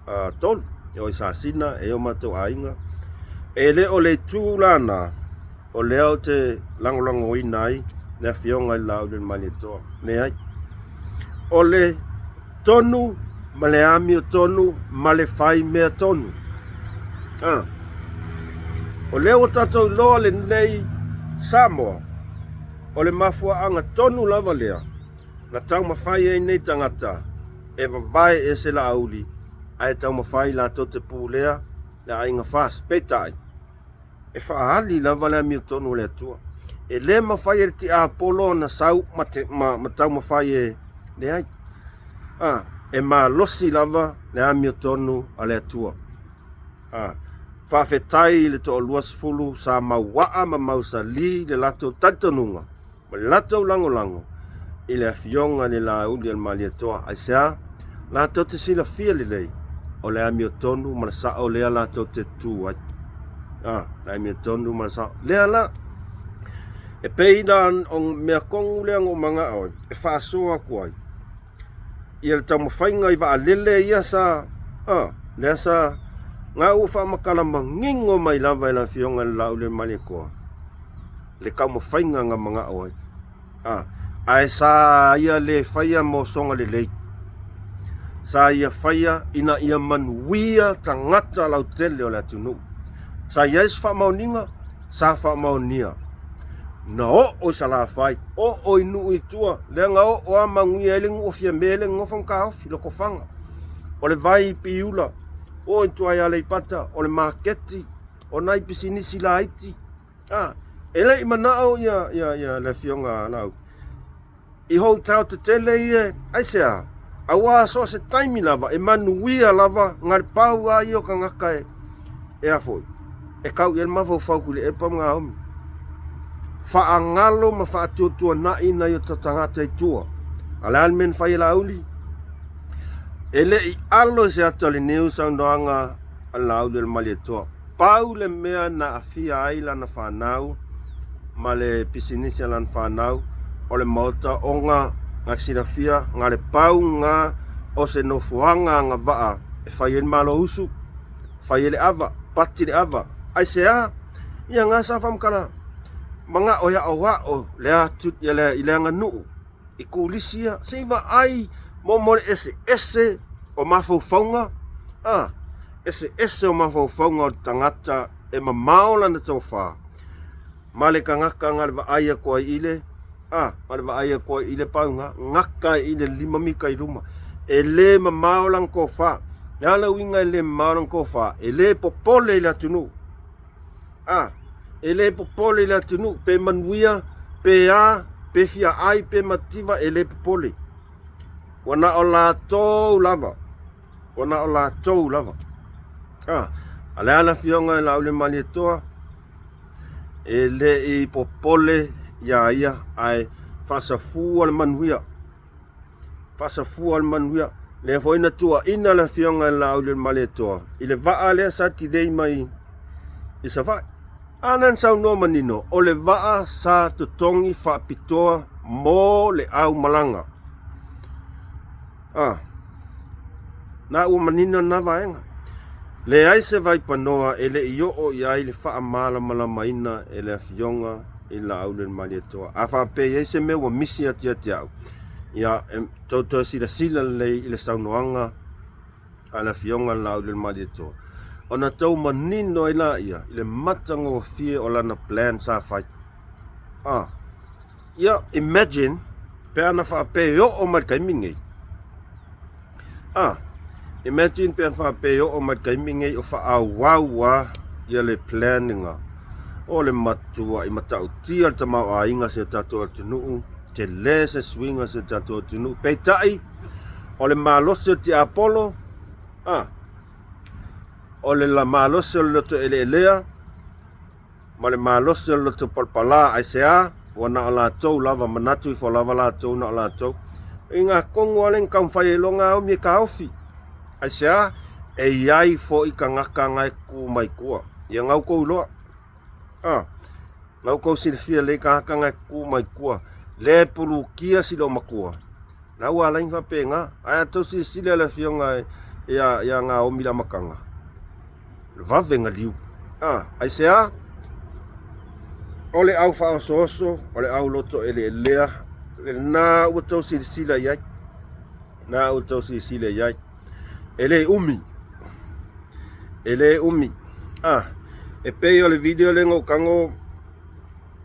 3, e o i Sasina, e i o matou aiga. E le o le itu la na, o lea ou te lagolagoina ai le Afioga i le Laaulialemalietoa. Leai. O le tonu ma le amiotonu ma le fai mea tonu. A. O lea ua tatou iloa lenei Samoa, o le mafuaaga tonu lava lea na taumafai ai nei tagata e vavae ese Laauli ae taumafai latou te pulea le aiga FAST. Peitai, e faaali lava le amiotonu o le Atua. E le mafai e le tiapolo ona sau ma, te, ma, ma taumafai e leai. A, e malosi lava le amiotonu a le Atua. A, faafetai i le toalua sefulu sa mauaa ma mausali le latou talitonuga ma le latou lagolago i le Afioga i le Laauli a le Malietoa. Aisea? Latou te silafia lelei. o le amiotonu ma le sa'o lea latou te tu ai. A, le amiotonu ma le sa'o. Lea la, e pei la o mea tonu lea na ou mana'o ai e faasoa atu ai ia le taumafaiga i vaalele ia sa, a, lea sa, na ua faamatala manino mai lava e le Afioga i le Laaulialemalietoa le taumafaiga na mana'o ai. A, ae sa ia le faia mo soga lelei. Sa ia faia ina ia manuia tagata lautele o le atunuu. Sa i ai se faamaoniga, sa faamaonia. Na oo i Salafai, oo i nuu i tua, lea na oo lava manuia ai le nuu o Fiame lea na nofo ma taofi, Lotofaga. O le vai i Piula, oo i tua i Aleipata, o le maketi, o nai pisinisi laiti. A, e le i manao ia, ia, ia le Afioga a Laauli i hotel tetele ia, aisea? Auā so o se taimi lava e manuia lava na le pau lava ia o tagata e, e a foi, e tau i ai le mafaufau Tuilaepa ma Naomi. Faagalo ma faatuatuanai nai o ta tagata i tua. A o le a le mea na fai e Laauli? E le i alo i se ata o le niu saunoaga a Laauli o le Malietoa. Pau le mea na aafia ai lana fanau ma le pisinisi a lana fanau o le maota ona na silafia na le pau na o se nofoaga agavaa e fai ai le malo usu, fai ai le ava, pati le ava. Aisea? Ia na sa faamatala manao e aoao le atu i le aganuu i turisi ia, se i vaai mo le eseese o mafaufauga, a, eseese o mafaufauga o le tagata e mamao lana tofa ma le tagata na le vaai atu ai i le, a, na le vaai atu ai i le pauga, gata i le 5 mita i luma. E le mamao lana tofa. O le a le uiga e le mamao lana tofa? E le popole i le atunuu. A, e le popole i le atunuu, pe manuia, pe a, pe fia ai, pe mativa, e le popole. Ua na o latou lava. Ua na o latou lava. A, a le a le afioga i Laaulialemalietoa, e le i popole iā ia, ae faasafua le manuia. Faasafua le manuia. Lea foi na tuuaina le afioga i le Laaulialemalietoa i le vaa lea sa tilei mai i Savaii. A na saunoa manino, o le vaa sa totogi faapitoa mo le aumalaga. A, na ua manino lena vaega. Leai se vaipanoa e le i oo i ai le faamalamalamaina e le Afioga i le Laaulialemalietoa. A faapea e i ai se mea ua misi atu ia te au, ia, e tou toe silasila lelei i le saunoaga a le Afioga i le Laaulialemalietoa, ona tou manino ai laia i le matagofie o lana plan sa fai. A, ia, imagine pe ana faapea e oo mai le taimi lenei. A, imagine pe ana faapea e oo mai le taimi lenei o faaauau lava ia le plan lena. O le matuai matautia le tamaoaiga o si o tatou atunuu, tele se suiga o si o tatou atunuu. Peitai, o le malosi o le tiapolo, a, o le malosi o le loto eleelea, ma le malosi o le loto palapala. Aisea? Ua na o latou lava, manatu ifo lava latou na o latou. I ngā kongu ale na taumafai ai loa Naomi e taofi. Aisea? E i ai foi tagata na e tu mai tua. Ia na outou iloa. Ah, na outou silafia lelei tagata na e tu mai tua. Le pulukia si loomatua. Na ua ala ai na faapena. Ae a tou silasila i le afioga ia Naomi i le amataga, vave na liu. A, aisea? O le au faaosooso, o le au loto eleelea, lena ua tou silasila i ai. Na ua tou silasila i ai. E le umi. E le umi. A, e pei o le video lea na ou tago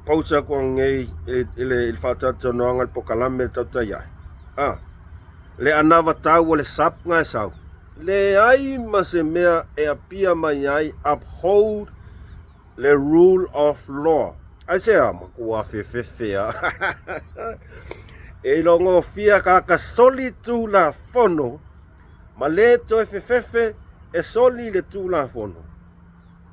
post atu ananei i le faatalatalanoaga i le polokalame le tautai ae. A, le anavatau o le sap na e sau. Leai ma se mea e apia mai ai uphold le rule of law. Aisea? Matua fefefe a. E ilogofia tagata soli tulafono ma le toe fefefe e soli le tulafono.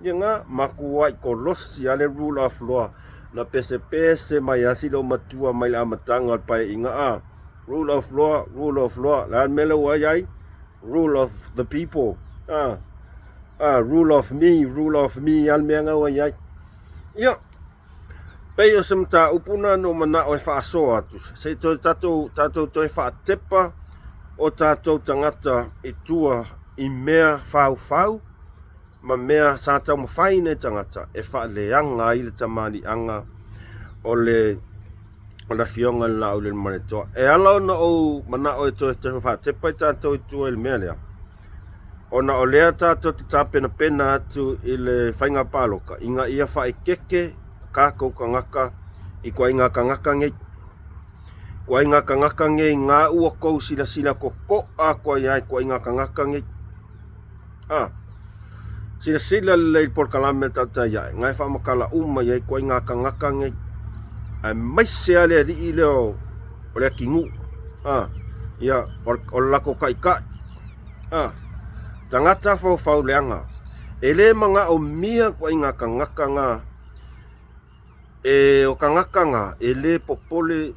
Ia nga matuai kolosi a le rule of law na pesepese mai a si loomatua mai le amataga o le paeaiga a. Rule of law, rule of law. Le a le mea lea ua i ai? Rule of the people. A, a, rule of me, rule of me a le mea nga ua i ai. Ia, pei o se mataupu na na ou manao e faasoa atu, se i toe tatou, tatou toe faatepa o tatou tagata i tua i mea faufau ma mea sa taumafai nei tagata e faaleaga ai le tamaliiaga o le o le Afioga i le Laaulialemalietoa. E ala ona ou manao e toe toe faatepa i tatou i tua i le mea lea, ona o lea tatou te tapenapena atu i le faiga palota ina ia faaeteete tatou tagata i ituaiga tagata nei. Ituaiga tagata nei na ua tou silasila totoa atu ai lava i ituaiga tagata nei. A, silasila lelei i le polokalame a le tautai ae, na e faamatala uma i ai ituaiga tagata nei, aemaise lava le alii lea o le atinuu, a, ia, o le latou taitai, a, tagata faufau leaga, e le manaomia ituaiga tagata na, e, o tagata na e le popole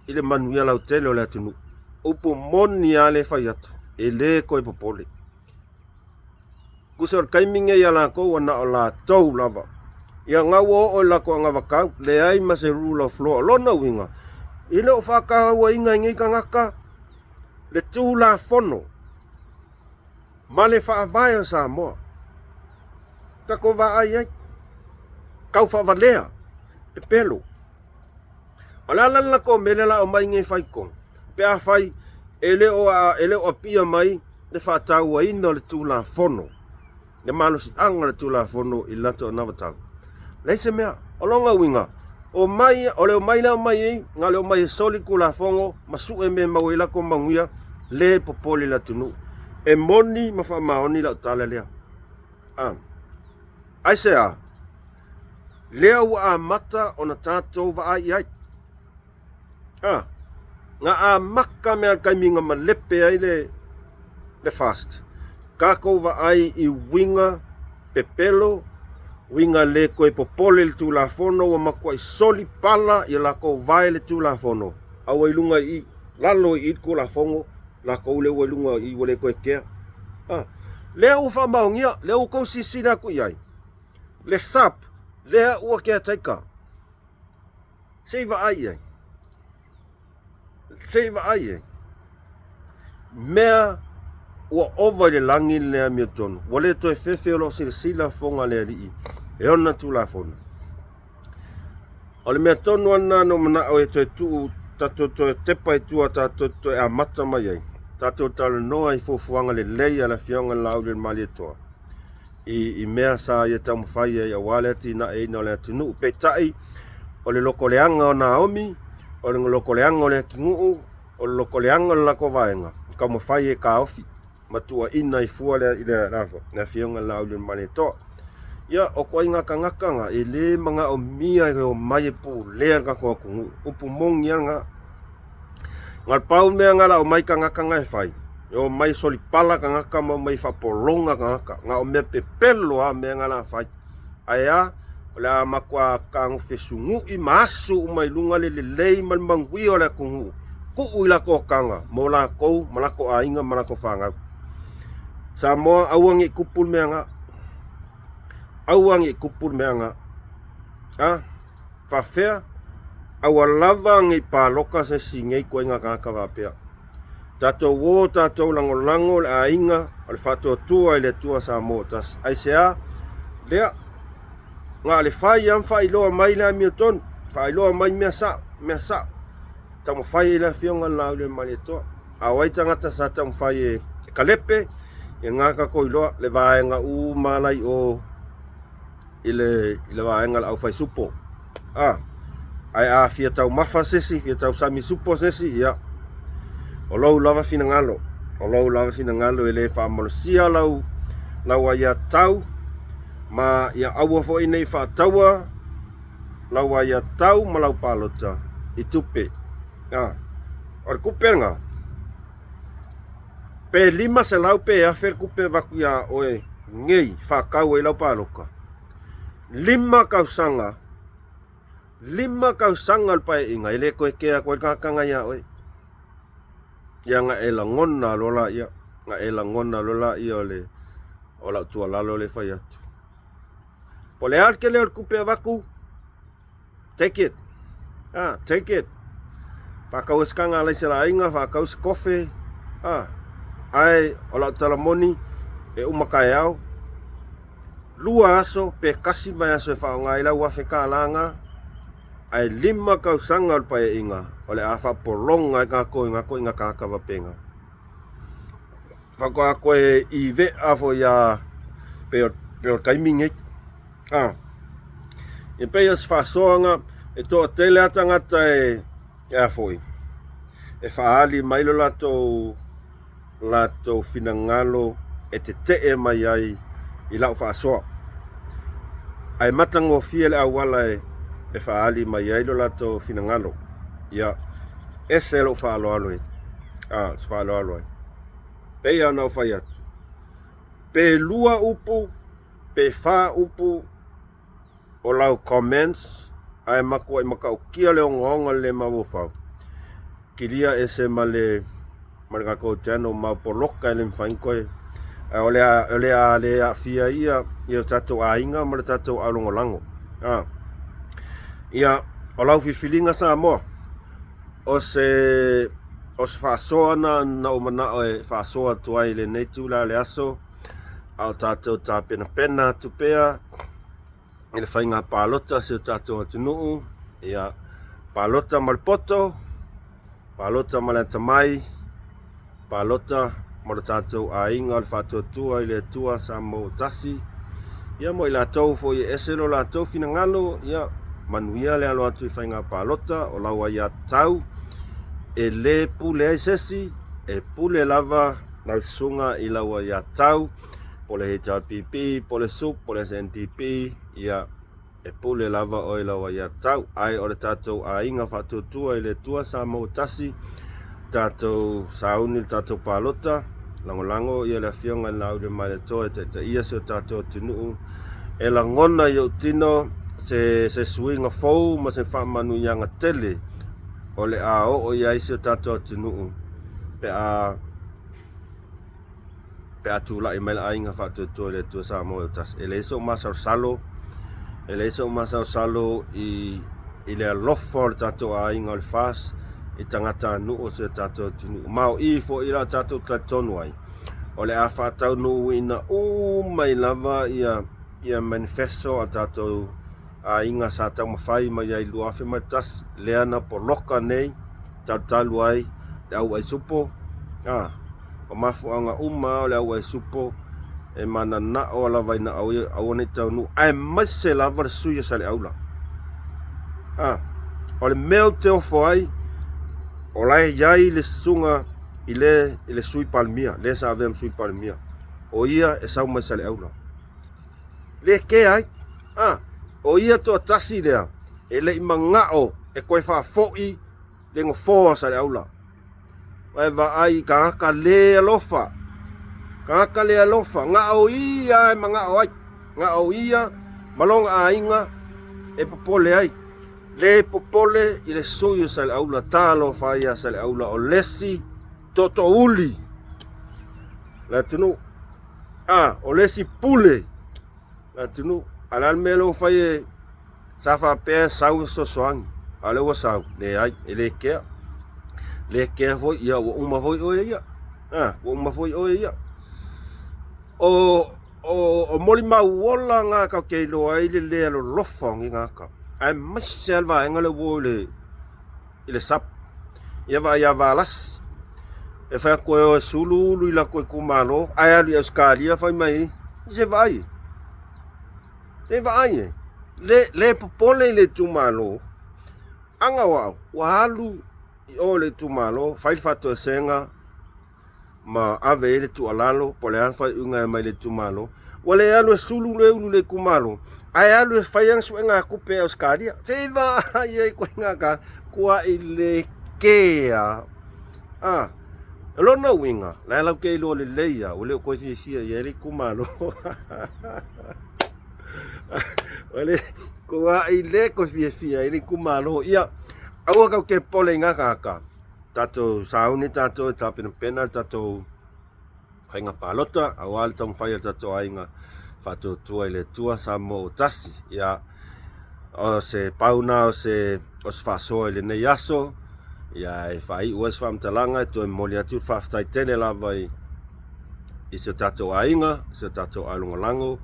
i le manuia lautele o le atunuu. Upu moni lava le fai atu, e le toe popole. Tusa o le taimi nei a latou ua na o latou lava. Ia na ua oo i le latou anavatau, leai ma se rule of law. O lona uiga, e le o faatauaina e nei tagata le Tulafono ma le Faavae o Samoa. Tatou vaai ai, tau faavalea, pepelo. O le a la le latou mea lea o le a aumai nei e fai i totonu? Pe afai e le o, e le o apia mai le faatauaina o le Tulafono, le malosiaga o le Tulafono i le latou anavatau. Leai se mea. O lona uiga, omai, o le omai lea omai ai, na o le omai e soli le Tulafono ma sue mea e maua ai latou manuia, le popole i le atunuu. E moni ma faamaoni lau tala lea. A. Aisea? Lea ua amata ona tatou vaai i ai. A, na amata mea le taimi na malepe ai le, le fast. Tatou vaai i uiga pepelo, uiga le toe popole i le Tulafono ua matuai soli pala i latou vae le Tulafono. A ua i luga i i, lalo i i le Tulafono, latou lea ua i luga i i ua le toe kea. A, lea ua faamaonia, lea ua tou silasila atu i ai. Le SAP, lea ua caretaker. Se i vaai i ai. Se i vaai i ai. Mea ua ova i le lagi le amiotonu. Ua le toe fefe o lo o silasila fofoga le alii e ona Tulafono. O le mea tonu lava lena na ou manao e toe tuu tatou toe tepa i tua tatou toe amata mai ai. Tatou talanoa i fuafuaga lelei a le Afioga i le Laaulialemalietoa i, i mea sa ia taumafai ai aua le atinaeina o le atunuu. Peitai, o le lotoleaga o Naomi, o le lotoleaga o le atunuu, o le lotoleaga o le latou vaega, e taumafai e taofi ma tuuaina ai fua le, le, le, le Afioga i le Laaulialemalietoa. Ia, o ituaiga tagata na, e le manaomia e omai e pulea le tatou atunuu. Upu moni lava lena. Na o le pau mea na o le omai tagata na e fai, e omai e solipala tagata ma omai e faapologa tagata. Na o mea pepelo lava mea na o le a fai. Ae a? O le a matua tagofi e sunu'i ma asu uma i luga le lelei ma le manuia o le atunuu, tuu i latou ataga mo latou ma latou aiga ma latou fanau. Samoa, aua ne i tupu le mea na. Aua ne i tupu le mea na. A? Faafefea? Aua lava ne i palota se isi i nei ituaiga tagata faapea. Tatou o tatou lagolago le aiga o le Faatuatua i le Atua Samoa ua tasi. Aisea? Lea, na o le fai lava ma faailoa mai le amiotonu, faailoa mai mea sao, mea sao. Taumafai ai le Afioga i le Laaulialemalietoa. A o ai tagata sa taumafai e kalepe, ia na tatou iloa le vaega uma la i o i le, i le vaega o le aufaisupo. A, ae a fia taumafa se isi, fia tausami supo se isi, ia, o lou lava finagalo, o lou lava finagalo e le faamalosia lau, lau aiatatau, ma ia aua foi ne i faataua lau aiatatau ma lau palota i tupe. A, o le tupe lena, Pe 500 pe 1000 le tupe e avatu iā oe nei faatau ai lau palota, lima tausaga, lima tausaga o le paeaiga e le toe kea atu ai le tagata iā oe. Ia na e lagona loa laia, na e lagona loa laia o le O lau tuualalo lea e fai atu. Po o le a le tele o le tupe e avatu, take it. Ah, take it. Faatau ai se taga a alaisa le aiga, faatau se kofe. Ah, ae o lau tala moni, e uma taeao, 2 aso pe 1 vaiaso e faaaoga ai lau $1,000 na, ae 5 tausaga o le paeaiga o le a faapologa ai tatou i na toeaiina tagata faapena. Faatoa toe ivea foi a pei o le taimi nei. A, e pei o se faasoaga e toatele lava tagata e a foi, e faaali mai lo latou finagalo e tetee mai ai i lau faasoa. Ae matagofie le auala e faaali mai ai lo latou finagalo. Ia, ese lou faaaloalo ai. A, se faaaloalo ai. Pei lava ona ou fai atu, pe 2 upu, pe 4 upu o lau comments, ae matuai matautia le ogaoga o le le mafaufau, kilia ese ma le ma le tatou channel ma poloka e le mafai ona toe ae o le a o le a le aafia ai ia ia tatou aiga ma le tatou aulagolago. A ia o lau filifiliga Samoa o se o se faasoa na na ou manao e faasoa atu ai i lenei itula o le aso a o tatou tapenapena atu pea i le faiga palota a si o tatou atunuu, ia palota ma le poto, palota ma le atamai, palota ma lo tatou aiga o le faatuatua i le Atua Samoa ua tasi. Ia mo i latou foi e ese lo latou finagalo, ia manuia le alo atu i faiga palota o lau aiatatau e le pule ai se isi, e pule lava lau susuga i lau aiatatau. Po o le HRPP, po o le SUP, po o le SNDP, ia, e pule lava oe i lau aiatatau. Ae o le tatou aiga faatuatua i le Atua Samoa ua tasi, tatou sauni i le tatou palota, lagolago ia le Afioga i le Laaulialemalietoa e taitaia si o tatou atunuu, e lagona i ou tino se, se suiga fou ma se faamanuiaga tele o le a oo i ai si o tatou atunuu pe a pe a tulai mai le aiga faatuatua i le Atua Samoa e tasi. E leai sou masalosalo, e leai sou masalosalo i, i le alofa o le tatou aiga o le FAST i tagatanuu o si o tatou atunuu. Ma o i foi la tatou talitonu ai, o le a faataunuuina uma ai lava ia, ia manifesto a tatou aiga sa taumafai mai ai i 2001, lea na poloka nei, talutalu ai le au aisupo, a, o mafuaaga uma o le au aisupo e mananao lava ina aua ne i taunuu, aemaise lava le sui o Saleaula. A, o le mea ou te ofo ai, o la e i ai le susuga i le, i le sui Palemia, le sa avea ma sui Palemia, o ia e sau mai Saleaula. Le kea ai. A, o ia toatasi lea e le i manao e toe faafoi le nofoa o Saleaula. Ae vaai i tagata le alofa, tagata le alofa, na o ia e manao ai, na o ia ma lona aiga e popole ai. Le popole i le sui o Saleaula, talofa ai ia Saleaula, o le isi tootoouli le atunuu. A, o le isi pule le atunuu. A o le a le mea lea ua fai e Sa faapea e sau e fesoasoani, a o lea ua sau, leai, e le kea. Le kea foi, ia ua uma foi oe ia. A, ua uma foi oe ia. O, o, o molimau ola na tatou te iloa ai le le alolofa o nei tagata. Aemaise lava le vaega lea ua o i le, i le SUP. Ia vaai ia Valasi, e fai atu e o e suluulu i latou itumalo, ae alu i Ausetalia fai mai ai, i se vaai e. E vaai e, le, le popole i le itumalo, aga o au, ua alu i o le itumalo, fai le faatoesega ma ave ai le tuualalo, po o le a le faaiuga e aumai i le itumalo. Ua le alu e sulu le ulu i le itumalo, ae alu e fai ana suega tupe i Ausetalia. Se i vaai ai koe ngā ka, kua i le kea. Ah, o lona uiga, la e lau te iloa lelei lava, ua le o toe fiafia i ai le itumalo. Ua le kuaʻi le toe fiafia ai le itumalo. Ia, aua tatou te popole i ngā tagata. Tatou sauni tatou e tapenapena le tatou. Faiga palota aua le taumafai a le tatou aiga faatuatua i le Atua Samoa ua tasi. Ia, o se pau na o se o se faasoa i lenei aso. Ia, e faaiu ai se faamatalaga e toe momoli atu le faafetai tele lava i i si o tatou aiga, si o tatou alogolago.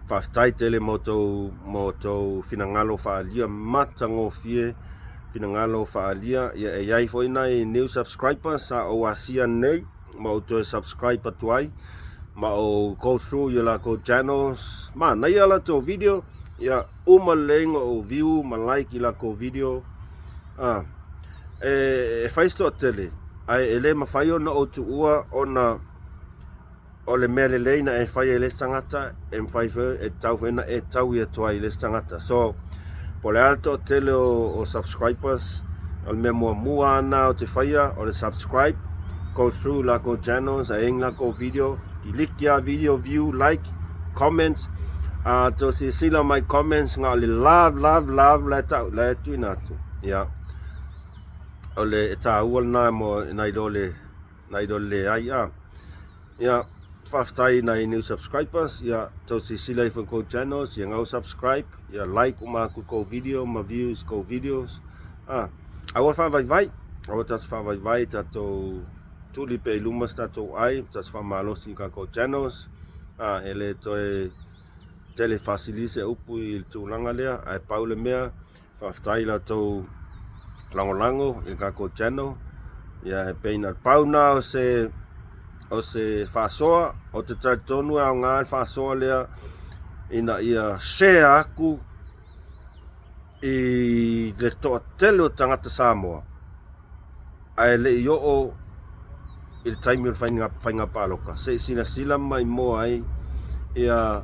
Faafetai tele mo tou mo tou finagalo faaalia matagofie, finagalo faaalia. Ia, e i ai foi nai new subscribers sa ou asia nei ma ou toe subscribe atu ai ma ou go through i lakou channels. Manaia latou video, ia uma lelei ona ou view ma like i lakou video. Ah, e, e fai se toatele, ae e le mafai ona ou tuua ona o le mea lelei na e faia i le isi tagata, e mafai foi, e tatau foi ona e taui atu ai i le isi tagata. So, po o le a le toatele o, o subscribers, o le mea muamua lava lena ou te faia, o le subscribe, go through lakou channels, a i ai ni lakou video, kiliki lava video, view, like, comments, a tou silasila mai comments, na o le love, love, love la e tau, la e tuuina atu. Ia, o le e taua lena mo nai lo le nai lo le leai a. Ia, faafetai i nai new subscribers, ia tou silasila ifo i kou channels, ia ngau subscribe, ia like uma atu i kou video ma views kou videos. A, aua le faavaivai, aua tatou faavaivai, tatou tuli pea i luma se tatou ai, tatou faamalosi i tatou channels. A, e le toe tele faasili se upu i le tulaga lea, ae pau le mea, Faafetai i la outou lagolago i le tatou channel. Ia e pei na pau na o se o se faasoa, ou te talitonu e aoga le faasoa lea ina ia share atu i le toatele o tagata Samoa ae le i oo i le taimi o le faiga, faiga palota, se i silasila maimoa ai ia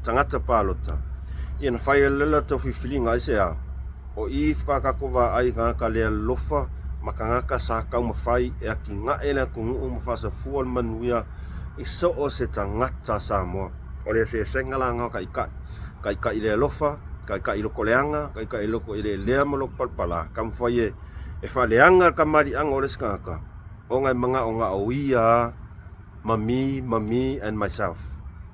tagata palota. Ia na fai ai le latou filifiliga, aisea? O i faatoa tatou vaai i tagata le alofa ma tagata sa taumafai e atinae le atunuu ma faasafua le manuia i so o se tagata Samoa. O le eseesega la lena o taitai. Taitai le alofa, taitai lotoleaga, taitai loto eleelea ma loto palapala, taumafai e e faaleaga le kamaliaga o le isi tagata ona e manao na o ia a ma me ma me and myself.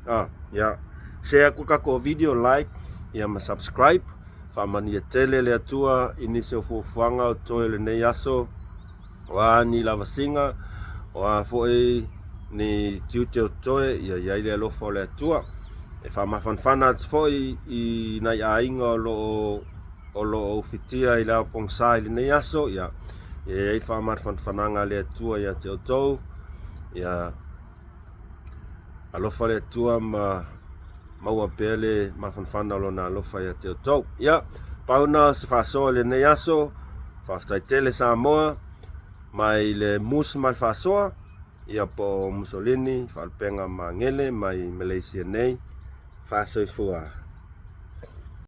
Ah, ia. Share atu le tatou video, like, ia ma subscribe. Faamanuia tele le Atua i nisi o fuafuaga o totoe o lenei aso. O a ni lavasiga, o a foi ni tiute o totoe, ia i ai le alofa o le Atua. E faamafanafana atu foi i nai aiga o lo o o lo o ufitia i le ao pogisa i lenei aso, ia, ia i ai le faamafanafanaga a le Atua ia te outou, ia alofa le Atua ma maua pea le mafanafana o lona alofa ia te outou. Ia, pau na o se faasoa i lenei aso, faafetai tele Samoa, mai le Mus ma le faasoa, ia po o Mussolini, Faalupega Magele mai Malaysia nei, faasoifua.